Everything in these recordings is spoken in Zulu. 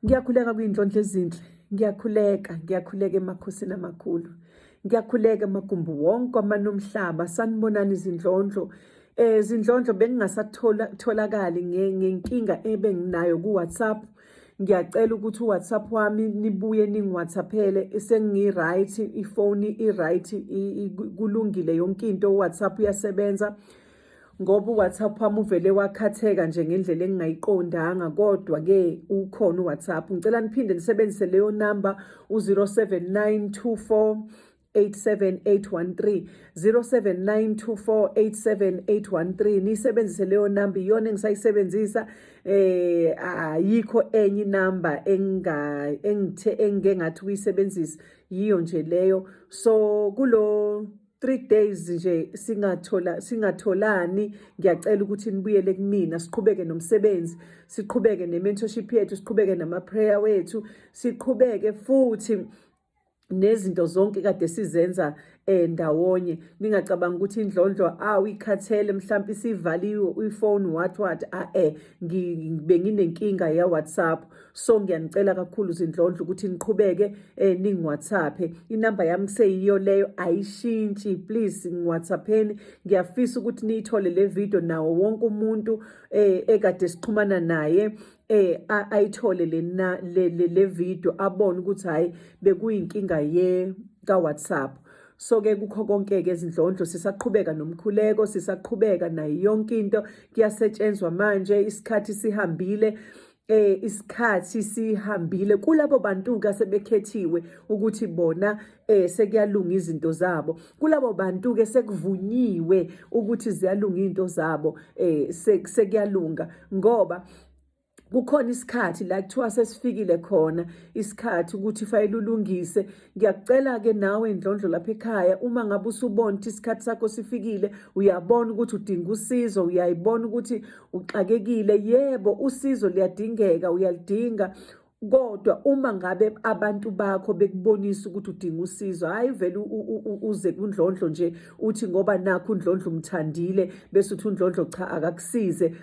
Ngiyakhuleka kwiy'nhlonhlo ezinhle, ngiyakhuleka, ngiyakhuleka emakhosini amakhulu. Ngiyakhuleka emagumbi wonke amanomhlaba, sanibonani zindlondlo. Zindlondlo bengingasatholakali ngenkinga ebenginayo ku-WhatsApp. Ngiyacela ukuthi uWhatsApp wami nibuye ningi-WhatsApp-ele sengi-right, ifoni i-right, kulungile yonke into, uWhatsApp uyasebenza. Ngoba uWhatsApp wami uvele wakhatheka nje ngendlela engingayiqondanga, kodwa-ke ukhona uWhatsApp. Ngicela niphinde nisebenzise leyo number u-079 24 87813, 0792487813. Nisebenzise leyo number, iyona engisayisebenzisa. Ayikho enye inamba enga engithe engike ngathi ukuyisebenzisa, yiyo nje leyo. So kulo 3 days nje singathola singatholani, ngiyacela ukuthi nibuyele kumina, siqhubeke nomsebenzi, siqhubeke ne-mentorship yethu, siqhubeke nama-prayer wethu, siqhubeke futhi nezinto zonke kade sizenza ndawonye. Ningacabanga ukuthi indlondlo awu ikhathele, mhlawumbe isivaliwe ifone, what what. A benginenkinga ya WhatsApp, so ngiyanicela kakhulu zindlondlo ukuthi niqhubeke ningi-WhatsApp. Inamba yami kuseyiyo leyo, ayishintshi. Please ngi-WhatsAppeni. Ngiyafisa ukuthi niyithole le video, nawo wonke umuntu ekade sixhumana naye ayithole le video, abone ukuthi hayi, bekuyinkinga ye ka WhatsApp. So ke kukho konke ke izindlondlo, sisaqhubeka nomkhuleko, sisaqhubeka nayo yonke into, kuyasetshenzwa manje. Isikhathi sihambile, isikhathi sihambile kulabo bantu ke asebekhethiwe ukuthi bona sekuyalunga izinto zabo, kulabo bantu ke sekuvunyiwe ukuthi ziyalunga izinto zabo, sekuyalunga, ngoba kukhona isikhathi la kuthiwa sesifikile khona isikhathi ukuthi fanele ulungise. Ngiyakucela-ke nawe ndlondlo lapha ekhaya, uma ngabe usubona ukuthi isikhathi sakho sifikile, uyabona ukuthi udinga usizo, uyayibona ukuthi uxakekile, yebo, usizo liyadingeka, uyalidinga, kodwa uma ngabe abantu bakho bekubonisa ukuthi udinga usizo, hayi vele uze kundlondlo nje uthi ngoba nakho undlondlo umthandile, bese uthi undlondlo cha, akakusize.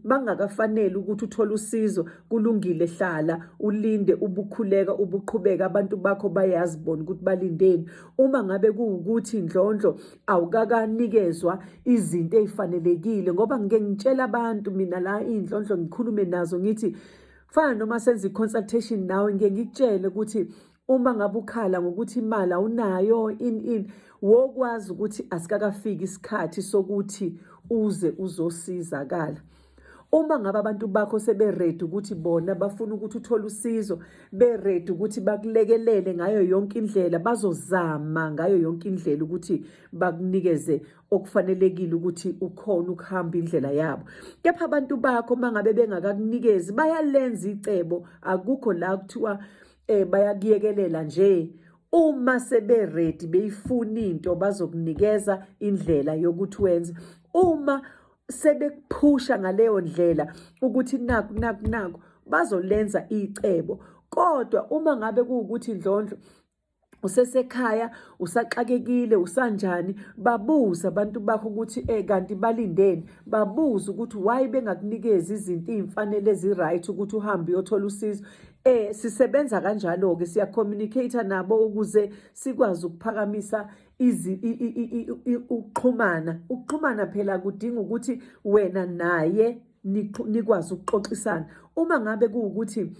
Bangakafanele ukuthi uthole usizo, kulungile, hlala ulinde, ubukhuleka, ubuqhubeka, abantu bakho bayazi bona ukuthi balindeni. Uma ngabe kuwukuthi ndlondlo awukakanikezwa izinto ey'fanelekile, ngoba ngike ngitshela abantu mina la iy'ndlondlo, ngikhulume nazo ngithi fana noma senza i-consultation nawe, ngike ngikutshele ukuthi uma ngabe ukhala ngokuthi imali awunayo, in in wokwazi ukuthi asikakafiki isikhathi sokuthi uze uzosizakala. Uma ngabe abantu bakho sebe-ready ukuthi bona bafuna ukuthi uthole usizo, be-ready ukuthi bakulekelele ngayo yonke indlela, bazozama ngayo yonke indlela ukuthi bakunikeze okufanelekile ukuthi ukhona ukuhamba indlela yabo. Kepha abantu bakho uma ngabe bengakakunikezi, bayalenza icebo. Akukho la kuthiwa bayakuyekelela nje. Uma sebe-ready beyifuna into, bazokunikeza indlela yokuthi wenze. Uma sebekuphusha ngaleyo ndlela ukuthi naku naku naku, bazolenza icebo. Kodwa uma ngabe kuwukuthi ndlondlo usesekhaya, usaxakekile, usanjani, babuza abantu bakho ukuthi kanti balindeni, babuza ukuthi why bengakunikezi izinto iy'mfanelo ezi-right ukuthi uhambe uyothola usizo. Sisebenza kanjalo-ke, siya-communicate nabo ukuze sikwazi ukuphakamisa ukuxhumana. Ukuxhumana phela kudinga ukuthi wena naye nikwazi ukuxoxisana. Uma ngabe kuwukuthi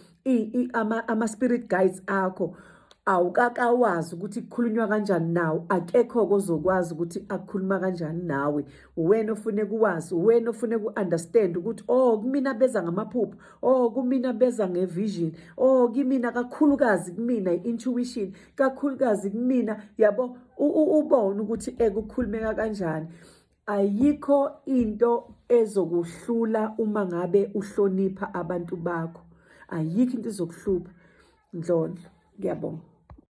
ama-spirit guides akho awukakawazi ukuthi kukhulunywa kanjani nawo, akekho ozokwazi ukuthi akukhuluma kanjani nawe. Wena ofuneka uwazi, wena ofuneka u-understand ukuthi oh, kumina beza ngamaphupho, oh, kumina beza nge-vision, oh, kimina kakhulukazi, kumina i-intuition kakhulukazi kumina, yabo, ubone ukuthi ekukhulumeka kanjani. Ayikho into ezokuhlula uma ngabe uhlonipha abantu bakho, ayikho into ezokuhlupha ndlondlo. Ngiyabonga.